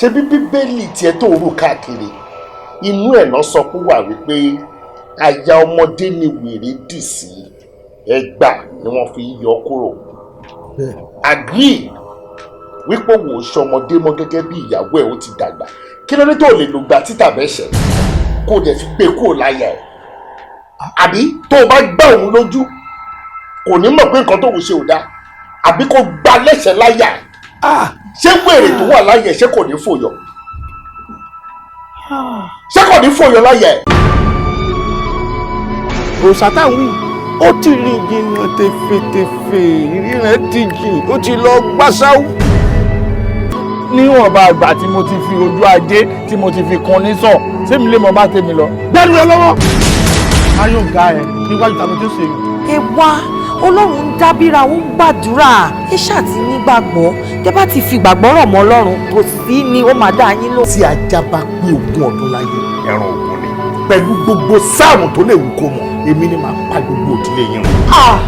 Ṣé bí Bíbélì tiẹ̀ tó rù káàkiri, inú ẹ̀ lọ sọ pé wà wípé àyà ọmọdé ni wèrè dì sí, ẹgbà ni wọ́n fi ń yọ kúrò. Agree wípé wò ó ṣọmọdé mọ́ gẹ́gẹ́ bí ìyàwó ẹ̀, ó ti dàgbà. Kí ló dé tó lè lò gba títà bẹ́sẹ̀ kó o dẹ̀ fi gbé kúrò láyà ẹ̀? Àbí tó o bá gbá òun lójú, kò ní mọ̀ pé nǹkan tóun ṣe ò dáa? Àbí kó gba lẹ́sẹ̀ láyà ẹ̀? Ṣé wèrè tó wà láyà ẹ̀, ṣé kò ní fòyọ̀? Ṣé kò ní fòyọ̀ láyà ẹ̀? Òòṣà táwọn wí, ó ti rìn jìnnà tẹfẹtẹfẹ, ìrìn rẹ̀ ti jìn, ó ti lọ gbáṣáwó. Níwọ̀nba àgbà tí mo ti fi ojú ajé tí mo ti fi kun ní sọ, sẹ́mi lè mọ bá tèmi lọ. Gbẹ́nu ẹ lọ́wọ́. Ayọ̀ ga ẹ̀ níwájú tàbí tó ṣe. Ẹ wá, Ọlọ́run ń dábìrà, ó ń gbàdúrà. Ẹ ṣáà ti nígbàgbọ́. Tẹ́ bá ti fi ìgbàgbọ́ rọ̀ mọ́ Ọlọ́run, kò sí ni ó máa dá yín lò. Tí ajá bá pé 20 ọdún láyé, ẹran ògùn ni. Pẹ̀lú gbogbo sáàmù tó lè wù kó mọ̀, èmi ni màá pa gbogbo òdílé yín run. Ah!